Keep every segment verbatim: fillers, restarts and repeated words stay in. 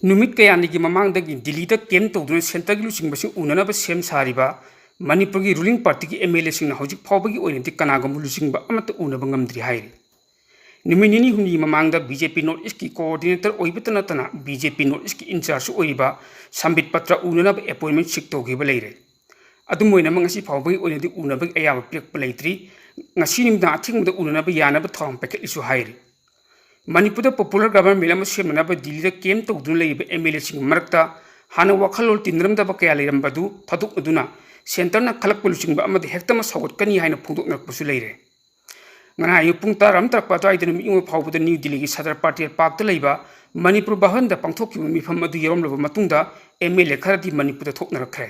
ꯅꯨꯃꯤꯠ ꯀꯌꯥꯅꯤꯒꯤ ꯃꯃꯥꯡꯗꯒꯤ ꯗꯤꯜꯂꯤꯗ ꯀꯦꯝ ꯇꯧꯗꯨꯅ ꯁꯦꯟꯇꯔꯒꯤ ꯂꯨꯆꯤꯡꯕꯁꯤꯡ ꯎꯅꯅꯕ ꯁꯦꯝ ꯁꯥꯔꯤꯕ ꯃꯅꯤꯄꯨꯔꯒꯤ ꯔꯨꯂꯤꯡ ꯄꯥꯔꯇꯤꯒꯤ ꯑꯦꯝ ꯑꯦꯜ ꯑꯦꯁꯤꯡꯅ ꯍꯧꯖꯤꯛ ꯐꯥꯎꯕꯒꯤ ꯑꯣꯏꯅꯗꯤ ꯀꯅꯥꯒꯨꯝꯕ ꯂꯨꯆꯤꯡꯕ ꯑꯃꯠꯇ ꯎꯅꯕ ꯉꯝꯗ꯭ꯔꯤ ꯍꯥꯏꯔꯤ꯫ ꯅꯨꯃꯤꯠ ꯅꯤꯅꯤ ꯍꯨꯝꯅꯤ ꯃꯃꯥꯡꯗ ꯕꯤ ꯖꯦ ꯄꯤ ꯅꯣꯔꯠ ꯏꯁꯀꯤ ꯀꯣꯑꯣꯔꯗꯤꯅꯦꯇꯔ ꯑꯣꯏꯕꯇ ꯅꯠꯇꯅ ꯕꯤ ꯖꯦ ꯄꯤ ꯅꯣꯔꯠ ꯏꯁꯀꯤ ꯏꯟꯆꯥꯔꯖꯁꯨ ꯑꯣꯏꯔꯤꯕ ꯁꯝꯕꯤꯠ ꯄꯇ꯭ꯔ ꯎꯅꯅꯕ ꯑꯦꯄꯣꯏꯟꯃꯦꯟ ꯁꯤꯛ ꯇꯧꯈꯤꯕ ꯂꯩꯔꯦ꯫ ꯑꯗꯨꯝ ꯑꯣꯏꯅꯃꯛ ꯉꯁꯤ ꯐꯥꯎꯕꯒꯤ ꯑꯣꯏꯅꯗꯤ ꯎꯅꯕꯒꯤ ꯑꯌꯥꯕ ꯄꯤꯔꯛꯄ ꯂꯩꯇ꯭ꯔꯤ꯫ ꯉꯁꯤ ꯅꯨꯃꯤꯗꯥꯡ ꯑꯊꯦꯡꯕꯗ ꯎꯅꯅꯕ ꯌꯥꯅꯕ ꯊꯧꯔꯥꯡ ꯄꯥꯏꯈꯠꯂꯤꯁꯨ ꯍꯥꯏꯔꯤ꯫ ꯃꯅꯤꯄꯨꯔꯗ ꯄꯣꯄꯨꯂꯔ ꯒꯚꯔꯟꯃꯦꯟ ꯑꯃ ꯁꯦꯝꯅꯅꯕ ꯗꯤꯜꯂꯤꯗ ꯀꯦꯝ ꯇꯧꯗꯨꯅ ꯂꯩꯔꯤꯕ ꯑꯦꯝ ꯑꯦꯜ ꯑꯦꯁꯤꯡꯒꯤ ꯃꯔꯛꯇ ꯍꯥꯟꯅ ꯋꯥꯈꯜꯂꯣꯟ ꯇꯤꯟꯅꯔꯝꯗꯕ ꯀꯌꯥ ꯂꯩꯔꯝꯕꯗꯨ ꯊꯥꯗꯣꯛꯅꯗꯨꯅ ꯁꯦꯟꯇꯔꯅ ꯈꯜꯂꯛꯄ ꯂꯨꯆꯤꯡꯕ ꯑꯃꯗꯤ ꯍꯦꯛꯇꯃꯛ ꯁꯧꯒꯠꯀꯅꯤ ꯍꯥꯏꯅ ꯐꯣꯡꯗꯣꯛꯅꯔꯛꯄꯁꯨ ꯂꯩꯔꯦ꯫ ꯉꯔꯥꯡ ꯑꯌꯨꯛ ꯄꯨꯡ ꯇꯔꯥ ꯑꯃ ꯇꯥꯔꯛꯄ ꯑꯗꯨꯋꯥꯏꯗ ꯅꯨꯃꯤꯠ ꯌꯨꯡꯕ ꯐꯥꯎꯕꯗ ꯅ꯭ꯌꯨ ꯗꯤꯜꯂꯤꯒꯤ ꯁꯗꯔ ꯄꯥꯇꯦꯜ ꯄꯥꯔꯛꯇ ꯂꯩꯕ ꯃꯅꯤꯄꯨꯔ ꯚꯕꯟꯗ ꯄꯥꯡꯊꯣꯛꯈꯤꯕ ꯃꯤꯐꯝ ꯑꯗꯨ ꯌꯥꯎꯔꯝꯂꯕ ꯃꯇꯨꯡꯗ ꯑꯦꯝ ꯑꯦꯜ ꯑꯦ ꯈꯔꯗꯤ ꯃꯅꯤꯄꯨꯔꯗ ꯊꯣꯛꯅꯔꯛꯈ꯭ꯔꯦ꯫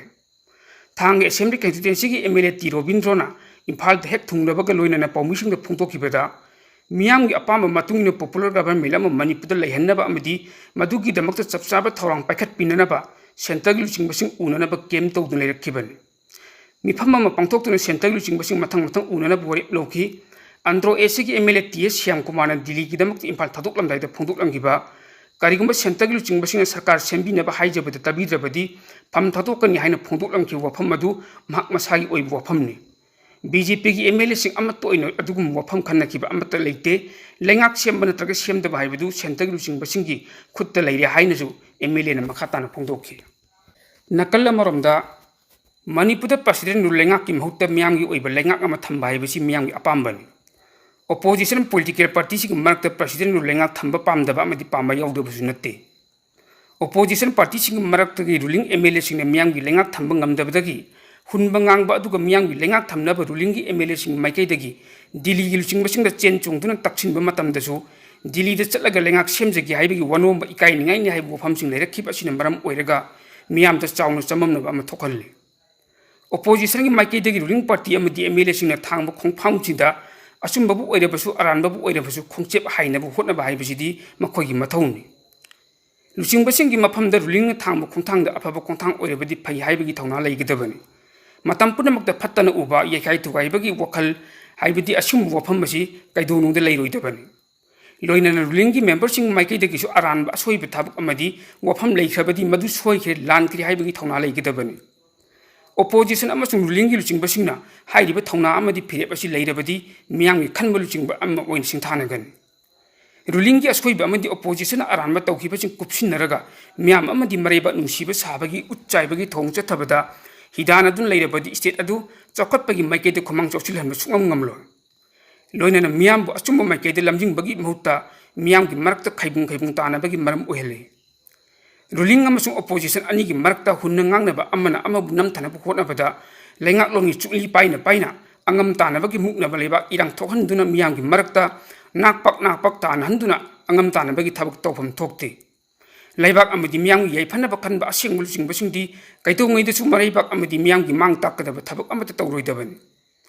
ꯊꯥꯡꯒ ꯑꯦꯁꯦꯝꯕ꯭ꯂꯤ ꯀꯟꯁꯇꯤꯇ꯭ꯋꯦꯟꯁꯤꯒꯤ ꯑꯦꯝ ꯑꯦꯜ ꯑꯦ ꯇꯤ ꯔꯣꯕꯤꯟꯗ꯭ꯔꯣꯅ ꯏꯝꯐꯥꯜꯗ ꯍꯦꯛ ꯊꯨꯡꯂꯕꯒ ꯂꯣꯏꯅꯅ ꯄꯥꯎꯃꯤꯁꯤꯡꯗ ꯐꯣꯡꯗꯣꯛꯈꯤꯕꯗ, ꯃꯤꯌꯥꯝꯒꯤ ꯑꯄꯥꯝꯕ ꯃꯇꯨꯡ ꯏꯟꯅ ꯄꯣꯄꯨꯂꯔ ꯒꯚꯔꯟꯃꯦꯟ ꯑꯃ ꯃꯅꯤꯄꯨꯔꯗ ꯂꯩꯍꯟꯅꯕ ꯑꯃꯗꯤ ꯃꯗꯨꯒꯤꯗꯃꯛꯇ ꯆꯞ ꯆꯥꯕ ꯊꯧꯔꯥꯡ ꯄꯥꯏꯈꯠꯄꯤꯅꯅꯕ ꯁꯦꯟꯇꯔꯒꯤ ꯂꯨꯆꯤꯡꯕꯁꯤꯡ ꯎꯅꯅꯕ ꯀꯦꯝ ꯇꯧꯗꯨꯅ ꯂꯩꯔꯛꯈꯤꯕꯅꯤ꯫ ꯃꯤꯐꯝ ꯑꯃ ꯄꯥꯡꯊꯣꯛꯇꯨꯅ ꯁꯦꯟꯇꯔꯒꯤ ꯂꯨꯆꯤꯡꯕꯁꯤꯡ ꯃꯊꯪ ꯃꯊꯪ ꯎꯅꯅꯕ ꯋꯥꯔꯦꯞ ꯂꯧꯈꯤ꯫ ꯑꯟꯗ꯭ꯔꯣ ꯑꯦꯁꯤꯒꯤ M L A T S Shyam ꯀꯨꯃꯥꯔꯅ ꯗꯤꯜꯂꯤꯒꯤꯗꯃꯛꯇ ꯏꯝꯐꯥꯜ ꯊꯥꯗꯣꯛꯂꯝꯗꯥꯏꯗ ꯐꯣꯡꯗꯣꯛꯂꯝꯈꯤꯕ, ꯀꯔꯤꯒꯨꯝꯕ ꯁꯦꯟꯇꯔꯒꯤ ꯂꯨꯆꯤꯡꯕꯁꯤꯡꯅ ꯁꯔꯀꯥꯔ ꯁꯦꯝꯕꯤꯅꯕ ꯍꯥꯏꯖꯕꯗ ꯇꯥꯕꯤꯗ꯭ꯔꯕꯗꯤ ꯐꯝ ꯊꯥꯗꯣꯛꯀꯅꯤ ꯍꯥꯏꯅ ꯐꯣꯡꯗꯣꯛꯂꯝꯈꯤꯕ ꯋꯥꯐꯝ ꯑꯗꯨ ꯃꯍꯥꯛ ꯃꯁꯥꯒꯤ ꯑꯣꯏꯕ ꯋꯥꯐꯝꯅꯤ꯫ ꯕꯤ ꯖꯦ ꯄꯤꯒꯤ ꯑꯦꯝ ꯑꯦꯜ ꯑꯦꯁꯤꯡ ꯑꯃꯠꯇ ꯑꯣꯏꯅ ꯑꯗꯨꯒꯨꯝꯕ ꯋꯥꯐꯝ ꯈꯟꯅꯈꯤꯕ ꯑꯃꯠꯇ ꯂꯩꯇꯦ꯫ ꯂꯩꯉꯥꯛ ꯁꯦꯝꯕ ꯅꯠꯇ꯭ꯔꯒ ꯁꯦꯝꯗꯕ ꯍꯥꯏꯕꯗꯨ ꯁꯦꯟꯇꯔꯒꯤ ꯂꯨꯆꯤꯡꯕꯁꯤꯡꯒꯤ ꯈꯨꯠꯇ ꯂꯩꯔꯦ ꯍꯥꯏꯅꯁꯨ ꯑꯦꯝ ꯑꯦꯜ ꯑꯦꯅ ꯃꯈꯥ ꯇꯥꯅ ꯐꯣꯡꯗꯣꯛꯈꯤ꯫ ꯅꯥꯀꯜ ꯑꯃꯔꯣꯝꯗ, ꯃꯅꯤꯄꯨꯔꯗ ꯄ꯭ꯔꯁꯤꯗꯦꯟ ꯔꯨꯜ ꯂꯩꯉꯥꯛꯀꯤ ꯃꯍꯨꯠꯇ ꯃꯤꯌꯥꯝꯒꯤ ꯑꯣꯏꯕ ꯂꯩꯉꯥꯛ ꯑꯃ ꯊꯝꯕ ꯍꯥꯏꯕꯁꯤ ꯃꯤꯌꯥꯝꯒꯤ ꯑꯄꯥꯝꯕꯅꯤ꯫ ꯑꯣꯄꯣꯖꯤꯁꯟ ꯄꯣꯂꯤꯇꯤꯀꯦꯜ ꯄꯥꯔꯇꯤꯁꯤꯡꯒꯤ ꯃꯔꯛꯇ ꯄ꯭ꯔꯁꯤꯗꯦꯟ ꯔꯨꯜ ꯂꯩꯉꯥꯛ ꯊꯝꯕ ꯄꯥꯝꯗꯕ ꯑꯃꯗꯤ ꯄꯥꯝꯕ ꯌꯥꯎꯗꯕꯁꯨ ꯅꯠꯇꯦ꯫ ꯑꯣꯄꯣꯖꯤꯁꯟ ꯄꯥꯔꯇꯤꯁꯤꯡꯒꯤ ꯃꯔꯛꯇꯒꯤ ꯔꯨꯂꯤꯡ ꯑꯦꯝ ꯑꯦꯜ ꯑꯦꯁꯤꯡꯅ ꯃꯤꯌꯥꯝꯒꯤ ꯂꯩꯉꯥꯛ ꯊꯝꯕ ꯉꯝꯗꯕꯗꯒꯤ ꯍꯨꯟꯕ ꯉꯥꯡꯕ, ꯑꯗꯨꯒ ꯃꯤꯌꯥꯝꯒꯤ ꯂꯩꯉꯥꯛ ꯊꯝꯅꯕ ꯔꯨꯂꯤꯡꯒꯤ ꯑꯦꯝ ꯑꯦꯜ ꯑꯦꯁꯤꯡꯒꯤ ꯃꯥꯏꯀꯩꯗꯒꯤ ꯗꯤꯜꯂꯤꯒꯤ ꯂꯨꯆꯤꯡꯕꯁꯤꯡꯗ ꯆꯦꯟ ꯆꯣꯡꯗꯨꯅ ꯇꯛꯁꯤꯟꯕ ꯃꯇꯝꯗꯁꯨ ꯗꯤꯜꯂꯤꯗ ꯆꯠꯂꯒ ꯂꯩꯉꯥꯛ ꯁꯦꯝꯖꯒꯦ ꯍꯥꯏꯕꯒꯤ ꯋꯥꯅꯣꯝꯕ ꯏꯀꯥꯏꯅꯤꯡꯉꯥꯏꯅꯤ ꯍꯥꯏꯕ ꯋꯥꯐꯝꯁꯤꯡ ꯂꯩꯔꯛꯈꯤꯕ ꯑꯁꯤꯅ ꯃꯔꯝ ꯑꯣꯏꯔꯒ ꯃꯤꯌꯥꯝꯗ ꯆꯥꯎꯅ ꯆꯃꯝꯅꯕ ꯑꯃ ꯊꯣꯛꯍꯜꯂꯤ꯫ ꯑꯣꯄꯣꯖꯤꯁꯟꯒꯤ ꯃꯥꯏꯀꯩꯗꯒꯤ ꯔꯨꯂꯤꯡ ꯄꯥꯔꯇꯤ ꯑꯃꯗꯤ ꯑꯦꯝ ꯑꯦꯜ ꯑꯦꯁꯤꯡꯅ ꯊꯥꯡꯕ ꯈꯣꯡꯐꯥꯡꯁꯤꯗ ꯑꯆꯨꯝꯕꯕꯨ ꯑꯣꯏꯔꯕꯁꯨ ꯑꯔꯥꯟꯕꯕꯨ ꯑꯣꯏꯔꯕꯁꯨ ꯈꯣꯡꯆꯦꯞ ꯍꯥꯏꯅꯕ ꯍꯣꯠꯅꯕ ꯍꯥꯏꯕꯁꯤꯗꯤ ꯃꯈꯣꯏꯒꯤ ꯃꯊꯧꯅꯤ꯫ ꯂꯨꯆꯤꯡꯕꯁꯤꯡꯒꯤ ꯃꯐꯝꯗ ꯔꯨꯂꯤꯡꯅ ꯊꯥꯡꯕ ꯈꯣꯡꯊꯥꯡꯗ ꯑꯐꯕ ꯈꯣꯡꯊꯥꯡ ꯑꯣꯏꯔꯕꯗꯤ ꯐꯩ ꯍꯥꯏꯕꯒꯤ ꯊꯧꯅꯥ ꯂꯩꯒꯗꯕꯅꯤ꯫ ꯃꯇꯝ ꯄꯨꯝꯅꯃꯛꯇ ꯐꯠꯇꯅ ꯎꯕ, ꯌꯩꯈꯥꯏ ꯊꯨꯒꯥꯏꯕꯒꯤ ꯋꯥꯈꯜ ꯍꯥꯏꯕꯗꯤ ꯑꯁꯤꯒꯨꯝꯕ ꯋꯥꯐꯝ ꯑꯁꯤ ꯀꯩꯗꯧꯅꯨꯡꯗ ꯂꯩꯔꯣꯏꯗꯕꯅꯤ꯫ ꯂꯣꯏꯅꯅ ꯔꯨꯂꯤꯡꯒꯤ ꯃꯦꯝꯕꯔꯁꯤꯡ ꯃꯥꯏꯀꯩꯗꯒꯤꯁꯨ ꯑꯔꯥꯟꯕ ꯑꯁꯣꯏꯕ ꯊꯕꯛ ꯑꯃꯗꯤ ꯋꯥꯐꯝ ꯂꯩꯈ꯭ꯔꯕꯗꯤ ꯃꯗꯨ ꯁꯣꯏꯈ꯭ꯔꯦ, ꯂꯥꯟꯈ꯭ꯔꯦ ꯍꯥꯏꯕꯒꯤ ꯊꯧꯅꯥ ꯂꯩꯒꯗꯕꯅꯤ꯫ ꯑꯣꯄꯣꯖꯤꯁꯟ ꯑꯃꯁꯨꯡ ꯔꯨꯂꯤꯡꯒꯤ ꯂꯨꯆꯤꯡꯕꯁꯤꯡꯅ ꯍꯥꯏꯔꯤꯕ ꯊꯧꯅꯥ ꯑꯃꯗꯤ ꯐꯤꯔꯦꯞ ꯑꯁꯤ ꯂꯩꯔꯕꯗꯤ ꯃꯤꯌꯥꯝꯒꯤ ꯈꯟꯕ ꯂꯨꯆꯤꯡꯕ ꯑꯃ ꯑꯣꯏꯅ ꯁꯤꯡꯊꯥꯅꯒꯅꯤ꯫ ꯔꯨꯂꯤꯡꯒꯤ ꯑꯁꯣꯏꯕ ꯑꯃꯗꯤ ꯑꯣꯄꯣꯖꯤꯁꯟꯅ ꯑꯔꯥꯟꯕ ꯇꯧꯈꯤꯕꯁꯤꯡ ꯀꯨꯞꯁꯤꯟꯅꯔꯒ ꯃꯤꯌꯥꯝ ꯑꯃꯗꯤ ꯃꯔꯩꯕꯥꯛ ꯅꯨꯡꯁꯤꯕ ꯁꯥꯕꯒꯤ ꯎꯠ ꯆꯥꯏꯕꯒꯤ ꯊꯧꯑꯣꯡ ꯆꯠꯊꯕꯗ ꯍꯤꯗꯥꯟꯅꯗꯨꯅ ꯂꯩꯔꯕꯗꯤ ꯁ꯭ꯇꯦꯠ ꯑꯗꯨ ꯆꯥꯎꯈꯠꯄꯒꯤ ꯃꯥꯏꯀꯩꯗ ꯈꯨꯃꯥꯡ ꯆꯥꯎꯁꯤꯜꯍꯟꯕ ꯁꯨꯡꯉꯝ ꯉꯝꯂꯣꯏ꯫ ꯂꯣꯏꯅꯅ ꯃꯤꯌꯥꯝꯕꯨ ꯑꯆꯨꯝꯕ ꯃꯥꯏꯀꯩꯗ ꯂꯝꯖꯤꯡꯕꯒꯤ ꯃꯍꯨꯠꯇ ꯃꯤꯌꯥꯝꯒꯤ ꯃꯔꯛꯇ ꯈꯥꯏꯕꯨꯡ ꯈꯥꯏꯕꯨꯡ ꯇꯥꯅꯕꯒꯤ ꯃꯔꯝ ꯑꯣꯏꯍꯜꯂꯤ꯫ ꯔꯨꯂꯤꯡ ꯑꯃꯁꯨꯡ ꯑꯣꯄꯣꯖꯤꯁꯟ ꯑꯅꯤꯒꯤ ꯃꯔꯛꯇ ꯍꯨꯟꯅ ꯉꯥꯡꯅꯕ ꯑꯃꯅ ꯑꯃꯕꯨ ꯅꯝꯊꯅꯕ ꯍꯣꯠꯅꯕꯗ ꯂꯩꯉꯥꯛꯂꯣꯟꯒꯤ ꯆꯨꯛꯂꯤ ꯄꯥꯏꯅ ꯄꯥꯏꯅ ꯑꯉꯝ ꯇꯥꯅꯕꯒꯤ ꯃꯨꯛꯅꯕ ꯂꯩꯕꯥꯛ ꯏꯔꯥꯡ ꯊꯣꯛꯍꯟꯗꯨꯅ ꯃꯤꯌꯥꯝꯒꯤ ꯃꯔꯛꯇ ꯅꯥꯛꯄꯥꯛ ꯅꯥꯛꯄꯥꯛ ꯇꯥꯅꯍꯟꯗꯨꯅ ꯑꯉꯝ ꯇꯥꯅꯕꯒꯤ ꯊꯕꯛ ꯇꯧꯐꯝ ꯊꯣꯛꯇꯦ꯫ ꯂꯩꯕꯥꯛ ꯑꯃꯗꯤ ꯃꯤꯌꯥꯝꯒꯤ ꯌꯥꯏꯐꯅꯕ ꯈꯟꯕ ꯑꯁꯦꯡꯕ ꯂꯨꯆꯤꯡꯕꯁꯤꯡꯗꯤ ꯀꯩꯗꯧꯉꯩꯗꯁꯨ ꯃꯔꯩꯕꯥꯛ ꯑꯃꯗꯤ ꯃꯤꯌꯥꯝꯒꯤ ꯃꯥꯡ ꯇꯥꯛꯀꯗꯕ ꯊꯕꯛ ꯑꯃꯠꯇ ꯇꯧꯔꯣꯏꯗꯕꯅꯤ꯫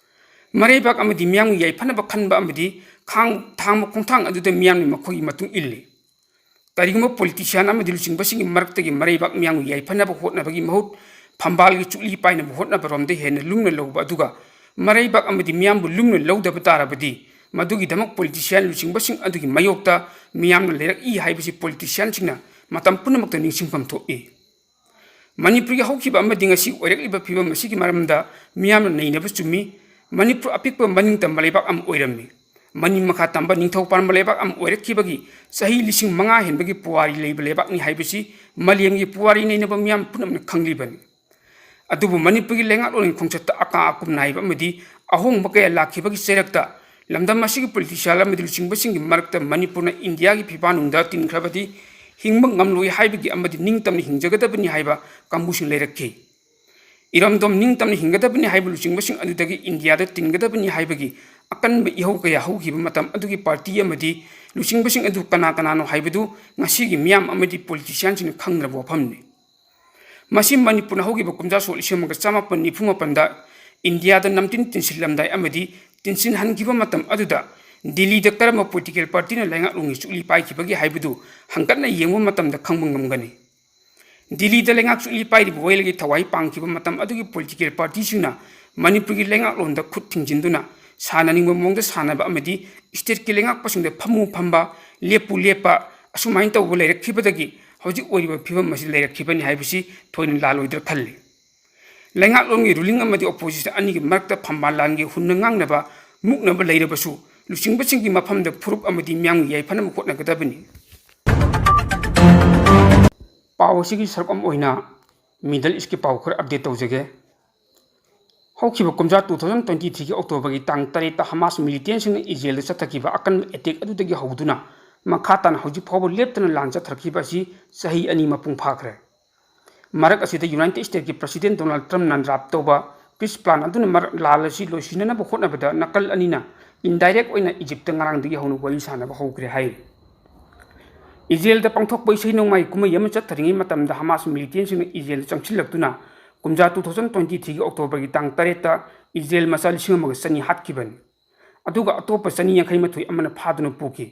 ꯃꯔꯩꯕꯥꯛ ꯑꯃꯗꯤ ꯃꯤꯌꯥꯝꯒꯤ ꯌꯥꯏꯐꯅꯕ ꯈꯟꯕ ꯑꯃꯗꯤ ꯈꯥꯡ-, ꯊꯥꯡꯕ ꯈꯣꯡꯊꯥꯡ ꯑꯗꯨꯗ ꯃꯤꯌꯥꯝꯅ ꯃꯈꯣꯏꯒꯤ ꯃꯇꯨꯡ ꯏꯜꯂꯤ꯫ ꯀꯔꯤꯒꯨꯝꯕ ꯄꯣꯂꯤꯇꯤꯁꯤꯌꯥꯟ ꯑꯃꯗꯤ ꯂꯨꯆꯤꯡꯕꯁꯤꯡꯒꯤ ꯃꯔꯛꯇꯒꯤ ꯃꯔꯩꯕꯥꯛ ꯃꯤꯌꯥꯝꯒꯤ ꯌꯥꯏꯐꯅꯕ ꯍꯣꯠꯅꯕꯒꯤ ꯃꯍꯨꯠ ꯐꯝꯕꯥꯜꯒꯤ ꯆꯨꯛꯂꯤ ꯄꯥꯏꯅꯕ ꯍꯣꯠꯅꯕꯔꯣꯝꯗ ꯍꯦꯟꯅ ꯂꯨꯝꯅ ꯂꯧꯕ ꯑꯗꯨꯒ ꯃꯔꯩꯕꯥꯛ ꯑꯃꯗꯤ ꯃꯤꯌꯥꯝꯕꯨ ꯂꯨꯝꯅ ꯂꯧꯗꯕ ꯇꯥꯔꯕꯗꯤ ꯃꯗꯨꯒꯤꯗꯃꯛ ꯄꯣꯂꯤꯇꯤꯁꯤꯌꯥꯟ ꯂꯨꯆꯤꯡꯕꯁꯤꯡ ꯑꯗꯨꯒꯤ ꯃꯥꯌꯣꯛꯇ ꯃꯤꯌꯥꯝꯅ ꯂꯩꯔꯛꯏ ꯍꯥꯏꯕꯁꯤ ꯄꯣꯂꯤꯇꯤꯁꯤꯌꯥꯟꯁꯤꯡꯅ ꯃꯇꯝ ꯄꯨꯝꯅꯃꯛꯇ ꯅꯤꯡꯁꯤꯡꯐꯝ ꯊꯣꯛꯏ꯫ ꯃꯅꯤꯄꯨꯔꯒꯤ ꯍꯧꯈꯤꯕ ꯑꯃꯗꯤ ꯉꯁꯤ ꯑꯣꯏꯔꯛꯂꯤꯕ ꯐꯤꯕꯝ ꯑꯁꯤꯒꯤ ꯃꯔꯝꯗ ꯃꯤꯌꯥꯝꯅ ꯅꯩꯅꯕ ꯆꯨꯝꯃꯤ꯫ ꯃꯅꯤꯄꯨꯔ ꯑꯄꯤꯛꯄ ꯃꯅꯤꯡ ꯇꯝꯕ ꯂꯩꯕꯥꯛ ꯑꯃ ꯑꯣꯏꯔꯝꯃꯤ꯫ ꯃꯅꯤꯡ ꯃꯈꯥ ꯇꯝꯕ ꯅꯤꯡꯊꯧ ꯄꯥꯟꯕ ꯂꯩꯕꯥꯛ ꯑꯃ ꯑꯣꯏꯔꯛꯈꯤꯕꯒꯤ ꯆꯍꯤ ꯂꯤꯁꯤꯡ ꯃꯉꯥ ꯍꯦꯟꯕꯒꯤ ꯄꯨꯋꯥꯔꯤ ꯂꯩꯕ ꯂꯩꯕꯥꯛꯅꯤ ꯍꯥꯏꯕꯁꯤ ꯃꯥꯂꯦꯝꯒꯤ ꯄꯨꯋꯥꯔꯤ ꯅꯩꯅꯕ ꯃꯤꯌꯥꯝ ꯄꯨꯝꯅꯃꯛꯅ ꯈꯪꯂꯤꯕꯅꯤ꯫ ꯑꯗꯨꯕꯨ ꯃꯅꯤꯄꯨꯔꯒꯤ ꯂꯩꯉꯥꯛꯂꯣꯟꯒꯤ ꯈꯣꯡꯆꯠꯇ ꯑꯀꯥ ꯑꯀꯨꯝ ꯅꯥꯏꯕ ꯑꯃꯗꯤ ꯑꯍꯣꯡꯕ ꯀꯌꯥ ꯂꯥꯛꯈꯤꯕꯒꯤ ꯆꯩꯔꯛꯇ ꯂꯝꯗꯝ ꯑꯁꯤꯒꯤ ꯄꯣꯂꯤꯇꯤꯁꯤꯌꯥꯟ ꯑꯃꯗꯤ ꯂꯨꯆꯤꯡꯕꯁꯤꯡꯒꯤ ꯃꯔꯛꯇ ꯃꯅꯤꯄꯨꯔꯅ ꯏꯟꯗꯤꯌꯥꯒꯤ ꯐꯤꯕꯥꯟꯅꯨꯡꯗ ꯇꯤꯟꯈ꯭ꯔꯕꯗꯤ ꯍꯤꯡꯕ ꯉꯝꯂꯣꯏ ꯍꯥꯏꯕꯒꯤ ꯑꯃꯗꯤ ꯅꯤꯡꯇꯝꯅ ꯍꯤꯡꯖꯒꯗꯕꯅꯤ ꯍꯥꯏꯕ ꯀꯥꯡꯕꯨꯁꯤꯡ ꯂꯩꯔꯛꯈꯤ꯫ ꯏꯔꯝꯗꯝ ꯅꯤꯡꯇꯝꯅ ꯍꯤꯡꯒꯗꯕꯅꯤ ꯍꯥꯏꯕ ꯂꯨꯆꯤꯡꯕꯁꯤꯡ ꯑꯗꯨꯗꯒꯤ ꯏꯟꯗꯤꯌꯥꯗ ꯇꯤꯟꯒꯗꯕꯅꯤ ꯍꯥꯏꯕꯒꯤ ꯑꯀꯟꯕ ꯏꯍꯧ ꯀꯌꯥ ꯍꯧꯈꯤꯕ ꯃꯇꯝ ꯑꯗꯨꯒꯤ ꯄꯥꯔꯇꯤ ꯑꯃꯗꯤ ꯂꯨꯆꯤꯡꯕꯁꯤꯡ ꯑꯗꯨ ꯀꯅꯥ ꯀꯅꯥꯅꯣ ꯍꯥꯏꯕꯗꯨ ꯉꯁꯤꯒꯤ ꯃꯤꯌꯥꯝ ꯑꯃꯗꯤ ꯄꯣꯂꯤꯇꯤꯁꯤꯌꯥꯟꯁꯤꯡꯅ ꯈꯪꯅꯔꯕ ꯋꯥꯐꯝꯅꯤ꯫ ꯃꯁꯤ ꯃꯅꯤꯄꯨꯔꯅ ꯍꯧꯈꯤꯕ ꯀꯨꯝꯖꯥ ꯁꯣꯛ ꯂꯤꯁꯤꯡ ꯑꯃꯒ ꯆꯃꯥꯄꯟ ꯅꯤꯐꯨ ꯃꯥꯄꯟꯗ ꯏꯟꯗꯤꯌꯥꯗ ꯅꯝꯇꯤꯟ ꯇꯤꯟꯁꯤꯜꯂꯝꯗꯥꯏ ꯑꯃꯗꯤ ꯇꯤꯟꯁꯤꯟꯍꯟꯈꯤꯕ ꯃꯇꯝ ꯑꯗꯨꯗ ꯗꯤꯜꯂꯤꯗ ꯀꯔꯝꯕ ꯄꯣꯂꯤꯇꯤꯀꯦꯜ ꯄꯥꯔꯇꯤꯅ ꯂꯩꯉꯥꯛꯂꯣꯟꯒꯤ ꯆꯨꯛꯂꯤ ꯄꯥꯏꯈꯤꯕꯒꯦ ꯍꯥꯏꯕꯗꯨ ꯍꯪꯒꯠꯅ ꯌꯦꯡꯕ ꯃꯇꯝꯗ ꯈꯪꯕ ꯉꯝꯒꯅꯤ꯫ ꯗꯤꯜꯂꯤꯗ ꯂꯩꯉꯥꯛ ꯆꯨꯛꯂꯤ ꯄꯥꯏꯔꯤꯕ ꯋꯥꯌꯦꯜꯒꯤ ꯊꯋꯥꯏ ꯄꯥꯡꯈꯤꯕ ꯃꯇꯝ ꯑꯗꯨꯒꯤ ꯄꯣꯂꯤꯇꯤꯀꯦꯜ ꯄꯥꯔꯇꯤꯁꯤꯡꯅ ꯃꯅꯤꯄꯨꯔꯒꯤ ꯂꯩꯉꯥꯛꯂꯣꯟꯗ ꯈꯨꯠ ꯊꯤꯡꯖꯤꯟꯗꯨꯅ ꯁꯥꯟꯅꯅꯤꯡꯕ ꯃꯑꯣꯡꯗ ꯁꯥꯟꯅꯕ ꯑꯃꯗꯤ stateꯀꯤ ꯂꯩꯉꯥꯛꯄꯁꯤꯡꯗ ꯐꯝꯃꯨ ꯐꯝꯕ, ꯂꯦꯞꯄꯨ ꯂꯦꯞꯄ, ꯑꯁꯨꯃꯥꯏꯅ ꯇꯧꯕ ꯂꯩꯔꯛꯈꯤꯕꯗꯒꯤ ꯍꯧꯖꯤꯛ ꯑꯣꯏꯔꯤꯕ ꯐꯤꯕꯝ ꯑꯁꯤ ꯂꯩꯔꯛꯈꯤꯕꯅꯤ ꯍꯥꯏꯕꯁꯤ ꯊꯣꯏꯅ ꯂꯥꯜꯂꯣꯏꯗ꯭ꯔꯥ ꯈꯜꯂꯤ꯫ ꯂꯩꯉꯥꯛꯂꯣꯟꯒꯤ ruling ꯑꯃꯗꯤ opposition ꯑꯅꯤꯒꯤ ꯃꯔꯛꯇ ꯐꯝꯕꯥꯜ ꯂꯥꯟꯒꯤ ꯍꯨꯟꯅ ꯉꯥꯡꯅꯕ, ꯃꯨꯛꯅꯕ ꯂꯩꯔꯕꯁꯨ, ꯂꯨꯆꯤꯡꯕꯁꯤꯡꯒꯤ ꯃꯐꯝꯗ ꯐꯨꯔꯨꯞ ꯑꯃꯗꯤ ꯃꯤꯌꯥꯝꯒꯤ ꯌꯥꯏꯐꯅꯕ ꯍꯣꯠꯅꯒꯗꯕꯅꯤ꯫ ꯄꯥꯎ ꯑꯁꯤꯒꯤ ꯁꯔꯨꯛ ꯑꯃ ꯑꯣꯏꯅ Middle Eastꯀꯤ ꯄꯥꯎ ꯈꯔ update ꯇꯧꯖꯒꯦ꯫ ꯍꯧꯈꯤꯕ ꯀꯨꯝꯖꯥ two thousand twenty threeꯒꯤ Octoberꯒꯤ ꯇꯥꯡ ꯇꯔꯦꯠꯇ Hamas militantꯁꯤꯡꯅ Israelꯗ ꯆꯠꯊꯈꯤꯕ ꯑꯀꯟꯕ attack ꯑꯗꯨꯗꯒꯤ ꯍꯧꯗꯨꯅ ꯃꯈꯥ ꯇꯥꯅ ꯍꯧꯖꯤꯛ ꯐꯥꯎꯕ ꯂꯦꯞꯇꯅ ꯂꯥꯟ ꯆꯠꯊꯔꯛꯈꯤꯕ ꯑꯁꯤ ꯆꯍꯤ ꯑꯅꯤ ꯃꯄꯨꯡ ꯐꯥꯈ꯭ꯔꯦ꯫ ꯃꯔꯛ ꯑꯁꯤꯗ United Statesꯀꯤ President Donald Trumpꯅ draft ꯇꯧꯕ peace plan ꯑꯗꯨꯅ ꯃꯔ-, ꯂꯥꯟ ꯑꯁꯤ ꯂꯣꯏꯁꯤꯟꯅꯅꯕ ꯍꯣꯠꯅꯕꯗ ꯅꯥꯀꯜ ꯑꯅꯤꯅ indirect ꯑꯣꯏꯅ Egyptꯇ ꯉꯔꯥꯡꯗꯒꯤ ꯍꯧꯅ ꯋꯥꯔꯤ ꯁꯥꯅꯕ ꯍꯧꯈ꯭ꯔꯦ ꯍꯥꯏꯔꯤ꯫ Israelꯗ ꯄꯥꯡꯊꯣꯛꯄ ꯏꯁꯩ ꯅꯣꯡꯃꯥꯏ ꯀꯨꯝꯍꯩ ꯑꯃ ꯆꯠꯊꯔꯤꯉꯩ ꯃꯇꯝꯗ Hamas militantꯁꯤꯡꯅ Israelꯗ ꯆꯪꯁꯤꯜꯂꯛꯇꯨꯅ ꯀꯨꯝꯖꯥ two thousand twenty threeꯒꯤ Octoberꯒꯤ ꯇꯥꯡ ꯇꯔꯦꯠꯇ Israel ꯃꯆꯥ ꯂꯤꯁꯤꯡ ꯑꯃꯒ ꯆꯅꯤ ꯍꯥꯠꯈꯤꯕꯅꯤ꯫ ꯑꯗꯨꯒ ꯑꯇꯣꯞꯄ ꯆꯅꯤ ꯌꯥꯡꯈꯩ ꯃꯥꯊꯣꯏ ꯑꯃꯅ ꯐꯥꯗꯨꯅ ꯄꯨꯈꯤ꯫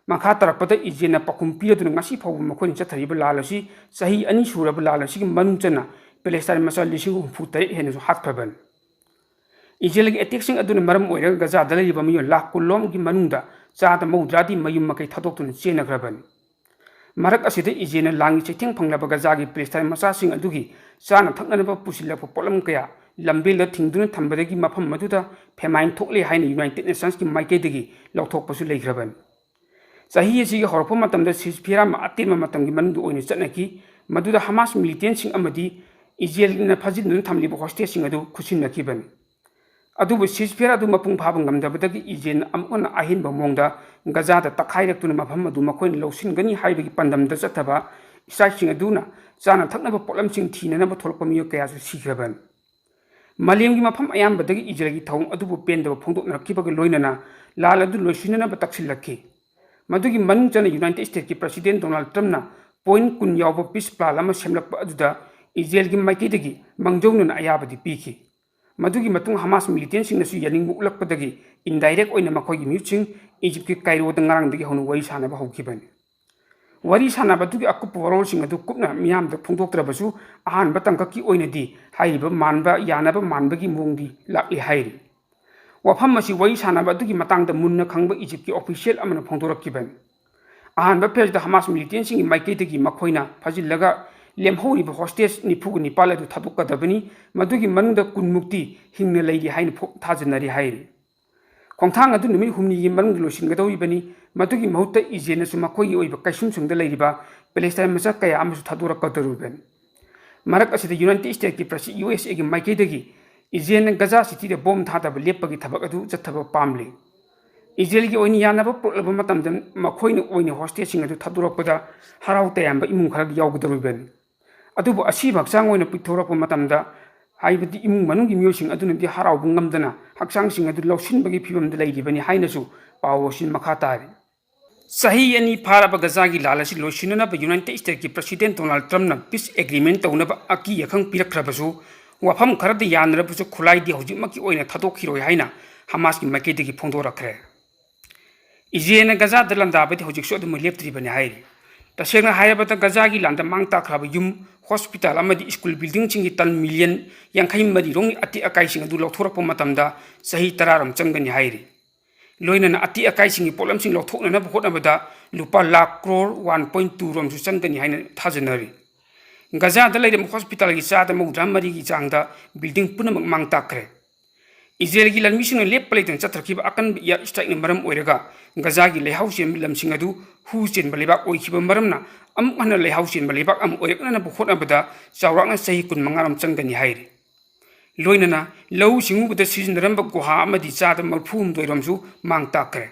ꯃꯈꯥ ꯇꯥꯔꯛꯄꯗ Israelꯅ ꯄꯥꯎꯈꯨꯝ ꯄꯤꯔꯗꯨꯅ ꯉꯁꯤ ꯐꯥꯎꯕ ꯃꯈꯣꯏꯅ ꯆꯠꯊꯔꯤꯕ ꯂꯥꯟ ꯑꯁꯤ ꯆꯍꯤ ꯑꯅꯤ ꯁꯨꯔꯕ ꯂꯥꯟ ꯑꯁꯤꯒꯤ ꯃꯅꯨꯡ ꯆꯟꯅ Palestine ꯃꯆꯥ ꯂꯤꯁꯤꯡ ꯍꯨꯝꯐꯨ ꯇꯔꯦꯠ ꯍꯦꯟꯅꯁꯨ ꯍꯥꯠꯈ꯭ꯔꯕꯅꯤ꯫ Israelꯒꯤ attackꯁꯤꯡ ꯑꯗꯨꯅ ꯃꯔꯝ ꯑꯣꯏꯔꯒ ꯒꯖꯥꯗ ꯂꯩꯔꯤꯕ ꯃꯤꯑꯣꯏ ꯂꯥꯈ ꯀꯨꯟ ꯂꯣꯝꯒꯤ ꯃꯅꯨꯡꯗ ꯆꯥꯗ ꯃꯧꯗ꯭ꯔꯥꯗꯤ ꯃꯌꯨꯝ ꯃꯀꯩ ꯊꯥꯗꯣꯛꯇꯨꯅ ꯆꯦꯟꯅꯈ꯭ꯔꯕꯅꯤ꯫ ꯃꯔꯛ ꯑꯁꯤꯗ Israelꯅ ꯂꯥꯟꯒꯤ ꯆꯩꯊꯦꯡ ꯐꯪꯂꯕ ꯒꯖꯥꯒꯤ Palestine ꯃꯆꯥꯁꯤꯡ ꯑꯗꯨꯒꯤ ꯆꯥꯅ ꯊꯛꯅꯅꯕ ꯄꯨꯁꯤꯜꯂꯛꯄ ꯄꯣꯠꯂꯝ ꯀꯌꯥ ꯂꯝꯕꯦꯜꯗ ꯊꯤꯡꯗꯨꯅ ꯊꯝꯕꯗꯒꯤ ꯃꯐꯝ ꯑꯗꯨꯗ famine ꯊꯣꯛꯂꯦ ꯍꯥꯏꯅ United Nationsꯀꯤ ꯃꯥꯏꯀꯩꯗꯒꯤ ꯂꯥꯎꯊꯣꯛꯄꯁꯨ ꯂꯩꯈ꯭ꯔꯕꯅꯤ꯫ ꯆꯍꯤ ꯑꯁꯤꯒꯤ ꯍꯧꯔꯛꯄ ꯃꯇꯝꯗ ceasefire ꯑꯃ ꯑꯇꯦꯟꯕ ꯃꯇꯝꯒꯤ ꯃꯅꯨꯡꯗ ꯑꯣꯏꯅ ꯆꯠꯅꯈꯤ, ꯃꯗꯨꯗ Hamas militantꯁꯤꯡ ꯑꯃꯗꯤ Israelꯅ ꯐꯥꯖꯤꯟꯗꯨꯅ ꯊꯝꯂꯤꯕ hostageꯁꯤꯡ ꯑꯗꯨ ꯈꯨꯠꯁꯤꯟꯅꯈꯤꯕꯅꯤ꯫ ꯑꯗꯨꯕꯨ ceasefire ꯑꯗꯨ ꯃꯄꯨꯡ ꯐꯥꯕ ꯉꯝꯗꯕꯗꯒꯤ Israelꯅ ꯑꯃꯨꯛ ꯍꯟꯅ ꯑꯍꯦꯟꯕ ꯃꯑꯣꯡꯗ ꯒꯖꯥꯗ ꯇꯛꯈꯥꯏꯔꯛꯇꯨꯅ ꯃꯐꯝ ꯑꯗꯨ ꯃꯈꯣꯏꯅ ꯂꯧꯁꯤꯟꯒꯅꯤ ꯍꯥꯏꯕꯒꯤ ꯄꯥꯟꯗꯝꯗ ꯆꯠꯊꯕ strikeꯁꯤꯡ ꯑꯗꯨꯅ ꯆꯥꯅ ꯊꯛꯅꯕ ꯄꯣꯠꯂꯝꯁꯤꯡ ꯊꯤꯅꯅꯕ ꯊꯣꯛꯂꯛꯄ ꯃꯤꯑꯣꯏ ꯀꯌꯥꯁꯨ ꯁꯤꯈ꯭ꯔꯕꯅꯤ꯫ ꯃꯥꯂꯦꯝꯒꯤ ꯃꯐꯝ ꯑꯌꯥꯝꯕꯗꯒꯤ Israelꯒꯤ ꯊꯧꯑꯣꯡ ꯑꯗꯨꯕꯨ ꯄꯦꯟꯗꯕ ꯐꯣꯡꯗꯣꯛꯅꯔꯛꯈꯤꯕꯒ ꯂꯣꯏꯅꯅ ꯂꯥꯟ ꯑꯗꯨ ꯂꯣꯏꯁꯤꯟꯅꯅꯕ ꯇꯛꯁꯤꯜꯂꯛꯈꯤ꯫ ꯃꯗꯨꯒꯤ ꯃꯅꯨꯡ ꯆꯟꯅ United Statesꯀꯤ President Donald Trumpꯅ point ꯀꯨꯟ ꯌꯥꯎꯕ peace plan ꯑꯃ ꯁꯦꯝꯂꯛꯄ ꯑꯗꯨꯗ Israelꯒꯤ ꯃꯥꯏꯀꯩꯗꯒꯤ ꯃꯥꯡꯖꯧꯅꯅ ꯑꯌꯥꯕꯗꯤ ꯄꯤꯈꯤ꯫ ꯃꯗꯨꯒꯤ ꯃꯇꯨꯡ Hamas militantꯁꯤꯡꯅꯁꯨ ꯌꯥꯅꯤꯡꯕ ꯎꯠꯂꯛꯄꯗꯒꯤ indirect ꯑꯣꯏꯅ ꯃꯈꯣꯏꯒꯤ ꯃꯤꯍꯨꯠꯁꯤꯡ Egyptꯀꯤ Cairoꯗ ꯉꯔꯥꯡꯗꯒꯤ ꯍꯧꯅ ꯋꯥꯔꯤ ꯁꯥꯅꯕ ꯍꯧꯈꯤꯕꯅꯤ꯫ ꯋꯥꯔꯤ ꯁꯥꯅꯕ ꯑꯗꯨꯒꯤ ꯑꯀꯨꯞꯄ ꯋꯥꯔꯣꯜꯁꯤꯡ ꯑꯗꯨ ꯀꯨꯞꯅ ꯃꯤꯌꯥꯝꯗ ꯐꯣꯡꯗꯣꯛꯇ꯭ꯔꯕꯁꯨ, ꯑꯍꯥꯟꯕ ꯇꯥꯡꯀꯛꯀꯤ ꯑꯣꯏꯅꯗꯤ ꯍꯥꯏꯔꯤꯕ ꯃꯥꯟꯕ ꯌꯥꯅꯕ ꯃꯥꯟꯕꯒꯤ ꯃꯑꯣꯡꯗꯤ ꯂꯥꯛꯂꯤ ꯍꯥꯏꯔꯤ꯫ ꯋꯥꯐꯝ ꯑꯁꯤ ꯋꯥꯔꯤ ꯁꯥꯟꯅꯕ ꯑꯗꯨꯒꯤ ꯃꯇꯥꯡꯗ ꯃꯨꯟꯅ ꯈꯪꯕ ꯏꯖꯤꯞꯀꯤ ꯑꯣꯐꯤꯁꯤꯌꯦꯜ ꯑꯃꯅ ꯐꯣꯡꯗꯣꯔꯛꯈꯤꯕꯅꯤ꯫ ꯑꯍꯥꯟꯕ ꯐꯦꯖꯗ ꯍꯃꯥꯁ ꯃꯤꯂꯤꯇꯦꯟꯁꯤꯡꯒꯤ ꯃꯥꯏꯀꯩꯗꯒꯤ ꯃꯈꯣꯏꯅ ꯐꯥꯖꯤꯜꯂꯒ ꯂꯦꯝꯍꯧꯔꯤꯕ ꯍꯣꯁꯇꯦꯖ ꯅꯤꯐꯨꯒ ꯅꯤꯄꯥꯜ ꯑꯗꯨ ꯊꯥꯗꯣꯛꯀꯗꯕꯅꯤ, ꯃꯗꯨꯒꯤ ꯃꯅꯨꯡꯗ ꯀꯨꯟꯃꯨꯛꯇꯤ ꯍꯤꯡꯅ ꯂꯩꯔꯤ ꯍꯥꯏꯅ ꯐꯣ-, ꯊꯥꯖꯅꯔꯤ ꯍꯥꯏꯔꯤ꯫ ꯈꯣꯡꯊꯥꯡ ꯑꯗꯨ ꯅꯨꯃꯤꯠ ꯍꯨꯝꯅꯤꯒꯤ ꯃꯅꯨꯡꯗ ꯂꯣꯏꯁꯤꯟꯒꯗꯧꯔꯤꯕꯅꯤ꯫ ꯃꯗꯨꯒꯤ ꯃꯍꯨꯠꯇ ꯏꯖꯔꯦꯜꯅꯁꯨ ꯃꯈꯣꯏꯒꯤ ꯑꯣꯏꯕ ꯀꯩꯁꯨꯝꯁꯪꯗ ꯂꯩꯔꯤꯕ ꯄꯦꯂꯦꯁꯇꯥꯏꯟ ꯃꯆꯥ ꯀꯌꯥ ꯑꯃꯁꯨ ꯊꯥꯗꯣꯔꯛꯀꯗꯧꯔꯤꯕꯅꯤ꯫ ꯃꯔꯛ ꯑꯁꯤꯗ ꯌꯨꯅꯥꯏꯇꯦꯗ ꯁ꯭ꯇꯦꯠꯀꯤ ꯄ꯭ꯔꯁꯤ-, ꯌꯨ ꯑꯦꯁ ꯑꯦꯒꯤ ꯃꯥꯏꯀꯩꯗꯒꯤ ꯏꯖꯔꯦꯜꯅ ꯒꯖꯥ ꯁꯤꯇꯤꯗ ꯕꯣꯝ ꯊꯥꯗꯕ ꯂꯦꯞꯄꯒꯤ ꯊꯕꯛ ꯑꯗꯨ ꯆꯠꯊꯕ ꯄꯥꯝꯂꯤ꯫ ꯏꯖꯔꯦꯜꯒꯤ ꯑꯣꯏꯅ ꯌꯥꯅꯕ ꯄꯨꯔꯛꯂꯕ ꯃꯇꯝꯗ ꯃꯈꯣꯏꯅ ꯑꯣꯏꯅ ꯍꯣꯁꯇꯦꯖꯁꯤꯡ ꯑꯗꯨ ꯊꯥꯗꯣꯔꯛꯄꯗ ꯍꯔꯥꯎ ꯇꯌꯥꯝꯕ ꯏꯃꯨꯡ ꯈꯔ ꯌꯥꯎꯒꯗꯧꯔꯤꯕꯅꯤ꯫ ꯑꯗꯨꯕꯨ ꯑꯁꯤꯕ ꯍꯛꯆꯥꯡ ꯑꯣꯏꯅ ꯄꯨꯊꯣꯔꯛꯄ ꯃꯇꯝꯗ, ꯍꯥꯏꯕꯗꯤ ꯏꯃꯨꯡ ꯃꯅꯨꯡꯒꯤ ꯃꯤꯑꯣꯏꯁꯤꯡ ꯑꯗꯨꯅꯗꯤ ꯍꯔꯥꯎꯕ ꯉꯝꯗꯅ ꯍꯛꯆꯥꯡꯁꯤꯡ ꯑꯗꯨ ꯂꯧꯁꯤꯟꯕꯒꯤ ꯐꯤꯕꯝꯗ ꯂꯩꯔꯤꯕꯅꯤ ꯍꯥꯏꯅꯁꯨ ꯄꯥꯎ ꯑꯁꯤꯅ ꯃꯈꯥ ꯇꯥꯔꯤ꯫ ꯆꯍꯤ ꯑꯅꯤ ꯐꯥꯔꯕ ꯒꯖꯥꯒꯤ ꯂꯥꯟ ꯑꯁꯤ ꯂꯣꯏꯁꯤꯟꯅꯅꯕ ꯌꯨꯅꯥꯏꯇꯦꯗ ꯁ꯭ꯇꯦꯠꯀꯤ ꯄ꯭ꯔꯁꯤꯗꯦꯟꯠ ꯗꯣꯅꯥꯜꯗ ꯇ꯭ꯔꯝꯞꯅ ꯄꯤꯁ ꯑꯦꯒ꯭ꯔꯤꯃꯦꯟꯠ ꯇꯧꯅꯕ ꯑꯀꯤ ꯑꯈꯪ ꯄꯤꯔꯛꯈ꯭ꯔꯕꯁꯨ, ꯋꯥꯐꯝ ꯈꯔꯗ ꯌꯥꯅꯔꯕꯁꯨ ꯈꯨꯠꯂꯥꯏꯗꯤ ꯍꯧꯖꯤꯛꯃꯛꯀꯤ ꯑꯣꯏꯅ ꯊꯥꯗꯣꯛꯈꯤꯔꯣꯏ ꯍꯥꯏꯅ ꯍꯃꯥꯁꯀꯤ ꯃꯥꯏꯀꯩꯗꯒꯤ ꯐꯣꯡꯗꯣꯔꯛꯈ꯭ꯔꯦ꯫ ꯏꯖꯔꯦꯜꯅ ꯒꯖꯥꯗ ꯂꯥꯟꯗꯥꯕꯗꯤ ꯍꯧꯖꯤꯛꯁꯨ ꯑꯗꯨꯃꯛ ꯂꯦꯞꯇ꯭ꯔꯤꯕꯅꯤ ꯍꯥꯏꯔꯤ꯫ ꯇꯁꯦꯡꯅ ꯍꯥꯏꯔꯕꯗ ꯒꯖꯥꯒꯤ ꯂꯥꯟꯗ ꯃꯥꯡ ꯇꯥꯛꯈ꯭ꯔꯕ ꯌꯨꯝ, ꯍꯣꯁꯄꯤꯇꯥꯜ ꯑꯃꯗꯤ ꯁ꯭ꯀꯨꯜ ꯕꯤꯜꯗꯤꯡꯁꯤꯡꯒꯤ ꯇꯟ ꯃꯤꯂꯤꯌꯟ ꯌꯥꯡꯈꯩ ꯃꯔꯤ ꯔꯣꯝꯒꯤ ꯑꯇꯦꯛ ꯑꯀꯥꯏꯁꯤꯡ ꯑꯗꯨ ꯂꯧꯊꯣꯔꯛꯄ ꯃꯇꯝꯗ ꯆꯍꯤ ꯇꯔꯥ ꯔꯣꯝ ꯆꯪꯒꯅꯤ ꯍꯥꯏꯔꯤ꯫ ꯂꯣꯏꯅꯅ ꯑꯇꯦꯛ ꯑꯀꯥꯏꯁꯤꯡꯒꯤ ꯄꯣꯠꯂꯝꯁꯤꯡ ꯂꯧꯊꯣꯛꯅꯅꯕ ꯍꯣꯠꯅꯕꯗ ꯂꯨꯄꯥ lakh crore one point two ꯔꯣꯝꯁꯨ ꯆꯪꯒꯅꯤ ꯍꯥꯏꯅ ꯊꯥꯖꯅꯔꯤ꯫ ꯒꯖꯥꯗ ꯂꯩꯔꯤꯕ ꯍꯣꯁꯄꯤꯇꯥꯜꯒꯤ ꯆꯥꯗ ꯃꯧꯗ꯭ꯔꯥ ꯃꯔꯤꯒꯤ ꯆꯥꯡꯗ ꯕꯤꯜꯗꯤꯡ ꯄꯨꯝꯅꯃꯛ ꯃꯥꯡ ꯇꯥꯛꯈ꯭ꯔꯦ꯫ ꯏꯖꯔꯦꯜꯒꯤ ꯂꯥꯟꯃꯤꯁꯤꯡꯅ ꯂꯦꯞꯄ ꯂꯩꯇꯅ ꯆꯠꯊꯈꯤꯕ ꯑꯀꯟꯕ ꯏꯌꯥꯔ ꯁ꯭ꯇ꯭ꯔꯥꯏꯛꯅ ꯃꯔꯝ ꯑꯣꯏꯔꯒ ꯒꯖꯥꯒꯤ ꯂꯩꯍꯥꯎ ꯆꯦꯟꯕ ꯂꯝꯁꯤꯡ ꯑꯗꯨ ꯍꯨ ꯆꯦꯟꯕ ꯂꯩꯕꯥꯛ ꯑꯣꯏꯈꯤꯕ ꯃꯔꯝꯅ ꯑꯃꯨꯛ ꯍꯟꯅ ꯂꯩꯍꯥꯎ ꯆꯦꯟꯕ ꯂꯩꯕꯥꯛ ꯑꯃ ꯑꯣꯏꯔꯛꯅꯅꯕ ꯍꯣꯠꯅꯕꯗ ꯆꯥꯎꯔꯥꯛꯅ ꯆꯍꯤ ꯀꯨꯟꯃꯉꯥ ꯔꯣꯝ ꯆꯪꯒꯅꯤ ꯍꯥꯏꯔꯤ꯫ ꯂꯣꯏꯅꯅ ꯂꯧꯎ ꯁꯤꯡꯎꯕꯗ ꯁꯤꯖꯤꯟꯅꯔꯝꯕ ꯒꯨꯍꯥ ꯑꯃꯗꯤ ꯆꯥꯗ ꯃꯔꯤꯐꯨ ꯍꯨꯝꯗꯣꯏ ꯔꯣꯝꯁꯨ ꯃꯥꯡ ꯇꯥꯛꯈ꯭ꯔꯦ꯫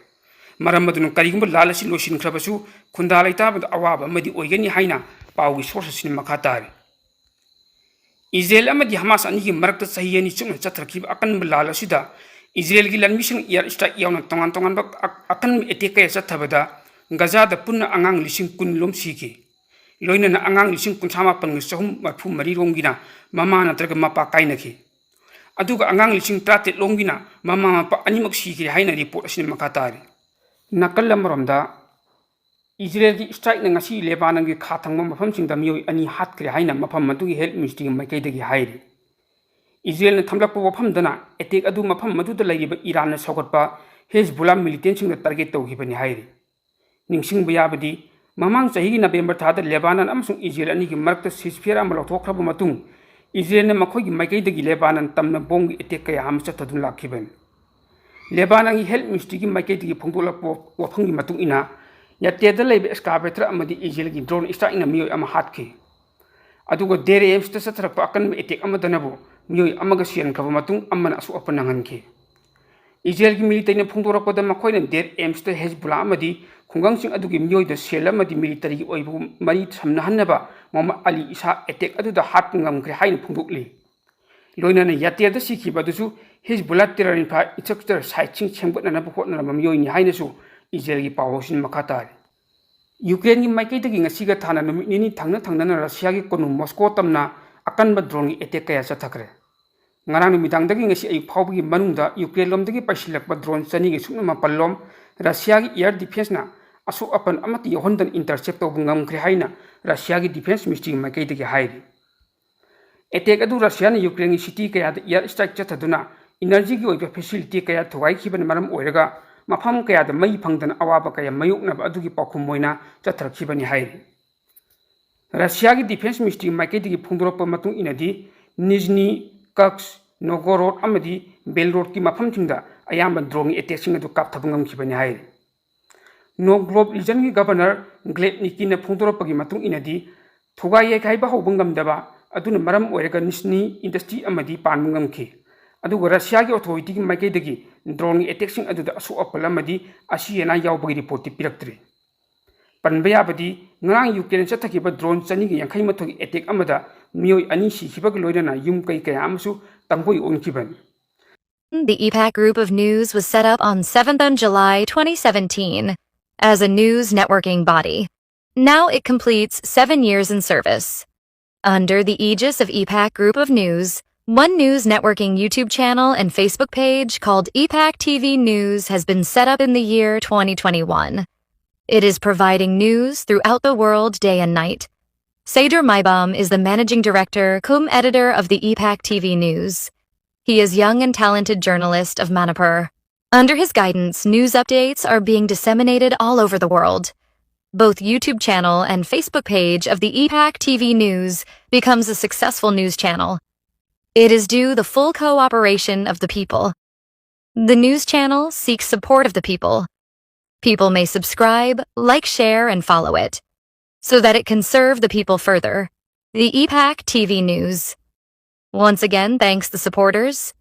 ꯃꯔꯝ ꯑꯗꯨꯅ ꯀꯔꯤꯒꯨꯝꯕ ꯂꯥꯟ ꯑꯁꯤ ꯂꯣꯏꯁꯤꯟꯈ꯭ꯔꯕꯁꯨ ꯈꯨꯟꯗꯥ ꯂꯩꯇꯥꯕꯗ ꯑꯋꯥꯕ ꯑꯃꯗꯤ ꯑꯣꯏꯒꯅꯤ ꯍꯥꯏꯅ ꯄꯥꯎꯒꯤ ꯁꯣꯔꯁ ꯑꯁꯤꯅ ꯃꯈꯥ ꯇꯥꯔꯤ꯫ ꯏꯖꯔꯦꯜ ꯑꯃꯗꯤ ꯍꯃꯥꯁ ꯑꯅꯤꯒꯤ ꯃꯔꯛꯇ ꯆꯍꯤ ꯑꯅꯤ ꯆꯨꯞꯅ ꯆꯠꯊꯔꯛꯈꯤꯕ ꯑꯀꯟꯕ ꯂꯥꯟ ꯑꯁꯤꯗ ꯏꯖꯔꯦꯜꯒꯤ ꯂꯥꯟꯃꯤꯁꯤꯡ ꯏꯌꯥꯔ ꯁ꯭ꯇ꯭ꯔꯥꯏꯛ ꯌꯥꯎꯅ ꯇꯣꯉꯥꯟ ꯇꯣꯉꯥꯟꯕ ꯑ-, ꯑꯀꯟꯕ ꯑꯦꯇꯦꯛ ꯀꯌꯥ ꯆꯠꯊꯕꯗ ꯒꯖꯥꯗ ꯄꯨꯟꯅ ꯑꯉꯥꯡ ꯂꯤꯁꯤꯡ ꯀꯨꯟ ꯂꯣꯝ ꯁꯤꯈꯤ꯫ ꯂꯣꯏꯅꯅ ꯑꯉꯥꯡ ꯂꯤꯁꯤꯡ ꯀꯨꯟꯊ꯭ꯔꯥ ꯃꯥꯄꯟꯒ ꯆꯍꯨꯝ ꯃꯔꯤꯐꯨ ꯃꯔꯤ ꯔꯣꯝꯒꯤꯅ ꯃꯃꯥ ꯅꯠꯇ꯭ꯔꯒ ꯃꯄꯥ ꯀꯥꯏꯅꯈꯤ꯫ ꯑꯗꯨꯒ ꯑꯉꯥꯡ ꯂꯤꯁꯤꯡ ꯇꯔꯥꯇꯔꯦꯠ ꯂꯣꯝꯒꯤꯅ ꯃꯃꯥ ꯃꯄꯥ ꯑꯅꯤꯃꯛ ꯁꯤꯈ꯭ꯔꯦ ꯍꯥꯏꯅ ꯔꯤꯄꯣꯔꯠ ꯑꯁꯤꯅ ꯃꯈꯥ ꯇꯥꯔꯤ꯫ ꯅꯥꯀꯜ ꯑꯃꯔꯣꯝꯗ, ꯏꯖꯔꯦꯜꯒꯤ ꯁ꯭ꯇ꯭ꯔꯥꯏꯛꯅ ꯉꯁꯤ ꯂꯦꯕꯥꯅꯟꯒꯤ ꯈꯥ ꯊꯪꯕ ꯃꯐꯝꯁꯤꯡꯗ ꯃꯤꯑꯣꯏ ꯑꯅꯤ ꯍꯥꯠꯈ꯭ꯔꯦ ꯍꯥꯏꯅ ꯃꯐꯝ ꯑꯗꯨꯒꯤ ꯍꯦꯜꯊ ꯃꯤꯅꯤꯁꯇ꯭ꯔꯤꯒꯤ ꯃꯥꯏꯀꯩꯗꯒꯤ ꯍꯥꯏꯔꯤ꯫ ꯏꯖꯔꯦꯜꯅ ꯊꯝꯂꯛꯄ ꯋꯥꯐꯝꯗꯅ ꯑꯦꯇꯦꯛ ꯑꯗꯨ ꯃꯐꯝ ꯑꯗꯨꯗ ꯂꯩꯔꯤꯕ ꯏꯔꯥꯟꯅ ꯁꯧꯒꯠꯄ ꯍꯦꯖꯕꯨꯂꯥ ꯃꯤꯂꯤꯇꯦꯟꯁꯤꯡꯗ ꯇꯥꯔꯒꯦꯠ ꯇꯧꯈꯤꯕꯅꯤ ꯍꯥꯏꯔꯤ꯫ ꯅꯤꯡꯁꯤꯡꯕ ꯌꯥꯕꯗꯤ, ꯃꯃꯥꯡ ꯆꯍꯤꯒꯤ ꯅꯕꯦꯝꯕꯔ ꯊꯥꯗ ꯂꯦꯕꯥꯅꯟ ꯑꯃꯁꯨꯡ ꯏꯖꯔꯦꯜ ꯑꯅꯤꯒꯤ ꯃꯔꯛꯇ ꯁꯤꯖꯐꯤꯌꯔ ꯑꯃ ꯂꯧꯊꯣꯛꯈ꯭ꯔꯕ ꯃꯇꯨꯡ, ꯏꯖꯔꯦꯜꯅ ꯃꯈꯣꯏꯒꯤ ꯃꯥꯏꯀꯩꯗꯒꯤ ꯂꯦꯕꯥꯅꯟ ꯇꯝꯅ ꯕꯣꯝꯒꯤ ꯑꯦꯇꯦꯛ ꯀꯌꯥ ꯑꯃ ꯆꯠꯊꯗꯨꯅ ꯂꯥꯛꯈꯤꯕꯅꯤ꯫ ꯂꯦꯕꯥꯅꯟꯒꯤ ꯍꯦꯜꯊ ꯃꯤꯅꯤꯁꯇ꯭ꯔꯤꯒꯤ ꯃꯥꯏꯀꯩꯗꯒꯤ ꯐꯣꯡꯗꯣꯛꯂꯛꯄ ꯋꯥꯐꯝꯒꯤ ꯃꯇꯨꯡ ꯏꯟꯅ, ꯌꯥꯇꯦꯗ ꯂꯩꯕ ꯑꯦꯛꯁꯀꯥꯚꯦꯇꯔ ꯑꯃꯗꯤ ꯏꯖꯔꯦꯜꯒꯤ ꯗ꯭ꯔꯣꯟ ꯏꯁꯇ꯭ꯔꯥꯏꯛꯅ ꯃꯤꯑꯣꯏ ꯑꯃ ꯍꯥꯠꯈꯤ꯫ ꯑꯗꯨꯒ ꯗꯦꯔ ꯑꯦꯝꯁꯇ ꯆꯠꯊꯔꯛꯄ ꯑꯀꯟꯕ ꯑꯦꯇꯦꯛ ꯑꯃꯗꯅꯕꯨ ꯃꯤꯑꯣꯏ ꯑꯃꯒ ꯁꯤꯍꯟꯈ꯭ꯔꯕ ꯃꯇꯨꯡ ꯑꯃꯅ ꯑꯁꯣꯛ ꯑꯄꯟ ꯅꯪꯍꯟꯈꯤ꯫ ꯏꯖꯔꯦꯜꯒꯤ ꯃꯤꯂꯤꯇꯔꯤꯅ ꯐꯣꯡꯗꯣꯔꯛꯄꯗ, ꯃꯈꯣꯏꯅ ꯗꯦꯔ ꯑꯦꯝꯁꯇ ꯍꯦꯖꯕꯨꯂꯥ ꯑꯃꯗꯤ ꯈꯨꯡꯒꯪꯁꯤꯡ ꯑꯗꯨꯒꯤ ꯃꯤꯑꯣꯏꯗ ꯁꯦꯜ ꯑꯃꯗꯤ ꯃꯤꯂꯤꯇꯔꯤꯒꯤ ꯑꯣꯏꯕ ꯃꯔꯤ ꯁꯝꯅꯍꯟꯅꯕ ꯃꯣꯍꯝꯃꯗ ꯑꯂꯤ ꯏꯁꯥ ꯑꯦꯇꯦꯛ ꯑꯗꯨꯗ ꯍꯥꯠꯄ ꯉꯝꯈ꯭ꯔꯦ ꯍꯥꯏꯅ ꯐꯣꯡꯗꯣꯛꯂꯤ꯫ ꯂꯣꯏꯅꯅ ꯌꯥꯇꯦꯗ ꯁꯤꯈꯤꯕ ꯑꯗꯨꯁꯨ ꯍꯤꯖꯕꯨꯜꯂꯥ ꯇꯦꯔꯔ ꯏꯟꯐ꯭ꯔꯥ ꯏꯟꯐ꯭ꯔꯥꯁꯇ꯭ꯔꯛꯆꯔ ꯁꯥꯏꯠꯁꯤꯡ ꯁꯦꯝꯒꯠꯅꯅꯕ ꯍꯣꯠꯅꯔꯝꯕ ꯃꯤꯑꯣꯏꯅꯤ ꯍꯥꯏꯅꯁꯨ ꯏꯖꯔꯦꯜꯒꯤ ꯄꯥꯎꯔꯧꯁꯤꯅ ꯃꯈꯥ ꯇꯥꯔꯤ꯫ ꯌꯨꯀ꯭ꯔꯦꯟꯒꯤ ꯃꯥꯏꯀꯩꯗꯒꯤ ꯉꯁꯤꯒ ꯊꯥꯅ ꯅꯨꯃꯤꯠ ꯅꯤꯅꯤ ꯊꯪꯅ ꯊꯪꯅꯅ ꯔꯁꯤꯌꯥꯒꯤ ꯀꯣꯅꯨꯡ ꯃꯣꯁꯀꯣ ꯇꯝꯅ ꯑꯀꯟꯕ ꯗ꯭ꯔꯣꯟꯒꯤ ꯑꯦꯇꯦꯛ ꯀꯌꯥ ꯆꯠꯊꯈ꯭ꯔꯦ꯫ ꯉꯔꯥꯡ ꯅꯨꯃꯤꯗꯥꯡꯗꯒꯤ ꯉꯁꯤ ꯑꯌꯨꯛ ꯐꯥꯎꯕꯒꯤ ꯃꯅꯨꯡꯗ ꯌꯨꯀ꯭ꯔꯦꯟ ꯂꯣꯝꯗꯒꯤ ꯄꯥꯏꯁꯤꯜꯂꯛꯄ ꯗ꯭ꯔꯣꯟ ꯆꯅꯤꯒ ꯁꯨꯞꯅ ꯃꯥꯄꯜ ꯂꯣꯝ ꯔꯁꯤꯌꯥꯒꯤ ꯑꯦꯌꯔ ꯗꯤꯐꯦꯟꯁꯅ ꯑꯁꯣꯛ ꯑꯄꯟ ꯑꯃꯠꯇ ꯌꯥꯎꯍꯟꯗꯅ ꯏꯟꯇꯔꯁꯦꯞ ꯇꯧꯕ ꯉꯝꯈ꯭ꯔꯦ ꯍꯥꯏꯅ ꯔꯁꯤꯌꯥꯒꯤ ꯗꯤꯐꯦꯟꯁ ꯃꯤꯅꯤꯁꯇ꯭ꯔꯤꯒꯤ ꯃꯥꯏꯀꯩꯗꯒꯤ ꯍꯥꯏꯔꯤ꯫ ꯑꯦꯇꯦꯛ ꯑꯗꯨ ꯔꯁꯤꯌꯥꯅ ꯌꯨꯀ꯭ꯔꯦꯟꯒꯤ ꯁꯤꯇꯤ ꯀꯌꯥꯗ ꯑꯦꯌꯔ ꯁ꯭ꯇ꯭ꯔꯥꯏꯛ ꯆꯠꯊꯗꯨꯅ ꯏꯅꯔꯖꯤꯒꯤ ꯑꯣꯏꯕ ꯐꯦꯁꯤꯂꯤꯇꯤ ꯀꯌꯥ ꯊꯨꯒꯥꯏꯈꯤꯕꯅ ꯃꯔꯝ ꯑꯣꯏꯔꯒ ꯃꯐꯝ ꯀꯌꯥꯗ ꯃꯩ ꯐꯪꯗꯅ ꯑꯋꯥꯕ ꯀꯌꯥ ꯃꯥꯌꯣꯛꯅꯕ ꯑꯗꯨꯒꯤ ꯄꯥꯎꯈꯨꯝ ꯑꯣꯏꯅ ꯆꯠꯊꯔꯛꯈꯤꯕꯅꯤ ꯍꯥꯏꯔꯤ꯫ ꯔꯁꯤꯌꯥꯒꯤ ꯗꯤꯐꯦꯟꯁ ꯃꯤꯅꯤꯁꯇ꯭ꯔꯤ ꯃꯥꯏꯀꯩꯗꯒꯤ ꯐꯣꯡꯗꯣꯔꯛꯄ ꯃꯇꯨꯡ ꯏꯟꯅꯗꯤ, ꯅꯤꯖꯅꯤ, ꯀꯛꯁ, ꯅꯣꯒꯣꯔꯣꯗ ꯑꯃꯗꯤ ꯕꯦꯜꯔꯣꯗꯀꯤ ꯃꯐꯝꯁꯤꯡꯗ ꯑꯌꯥꯝꯕ ꯗ꯭ꯔꯣꯟꯒꯤ ꯑꯦꯇꯦꯛꯁꯤꯡ ꯑꯗꯨ ꯀꯥꯞꯊꯕ ꯉꯝꯈꯤꯕꯅꯤ ꯍꯥꯏꯔꯤ꯫ ꯅꯣꯒ꯭ꯂꯣꯕ ꯔꯤꯖꯟꯒꯤ ꯒꯕꯔꯅꯔ ꯒ꯭ꯂꯦꯕ ꯅꯤꯀꯤꯅ ꯐꯣꯡꯗꯣꯔꯛꯄꯒꯤ ꯃꯇꯨꯡ ꯏꯟꯅꯗꯤ, ꯊꯨꯒꯥꯏ ꯌꯩꯈꯥꯏꯕ ꯍꯧꯕ ꯉꯝꯗꯕ ꯑꯗꯨꯅ ꯃꯔꯝ ꯑꯣꯏꯔꯒ ꯅꯤꯖꯅꯤ ꯏꯟꯗꯁꯇ꯭ꯔꯤ ꯑꯃꯗꯤ ꯄꯥꯟꯕ ꯉꯝꯈꯤ꯫ ꯑꯗꯨꯒ ꯔꯁꯤꯌꯥꯒꯤ ꯑꯣꯊꯣꯔꯤꯇꯤꯒꯤ ꯃꯥꯏꯀꯩꯗꯒꯤ ꯗ꯭ꯔꯣꯟꯒꯤ ꯑꯦꯇꯦꯛꯁꯤꯡ ꯑꯗꯨꯗ ꯑꯁꯣꯛ ꯑꯄꯜ ꯑꯃꯗꯤ ꯑꯁꯤ ꯑꯅꯥ ꯌꯥꯎꯕꯒꯤ ꯔꯤꯄꯣꯔꯠꯇꯤ ꯄꯤꯔꯛꯇ꯭ꯔꯤ꯫ ꯄꯟꯕ ꯌꯥꯕꯗꯤ, ꯉꯔꯥꯡ ꯌꯨꯀ꯭ꯔꯦꯟ ꯆꯠꯊꯈꯤꯕ ꯗ꯭ꯔꯣꯟ ꯆꯅꯤꯒ ꯌꯥꯡꯈꯩ ꯃꯊꯣꯏꯒꯤ ꯑꯦꯇꯦꯛ ꯑꯃꯗ ꯃꯤꯑꯣꯏ ꯑꯅꯤ ꯁꯤꯈꯤꯕꯒ ꯂꯣꯏꯅꯅ ꯌꯨꯝ ꯀꯩ ꯀꯌꯥ ꯑꯃꯁꯨ ꯇꯥꯡꯒꯣꯏ ꯑꯣꯟꯈꯤꯕꯅꯤ꯫ The E PAC Group of News was set up on seventh of July twenty seventeen as a news networking body. Now it completes seven years in service. Under the aegis of E PAC Group of News, One News Networking YouTube channel and Facebook page called E PAC T V News has been set up in the year twenty twenty-one. It is providing news throughout the world day and night. Saidur Maibam is the managing director cum editor of the E PAC T V News. He is young and talented journalist of Manipur. Under his guidance, news updates are being disseminated all over the world. Both YouTube channel and Facebook page of the E PAC T V News becomes a successful news channel. It is due the full cooperation of the people. The news channel seeks support of the people. People may subscribe, like, share, and follow it so that it can serve the people further. The E PAC T V News. Once again, thanks the supporters.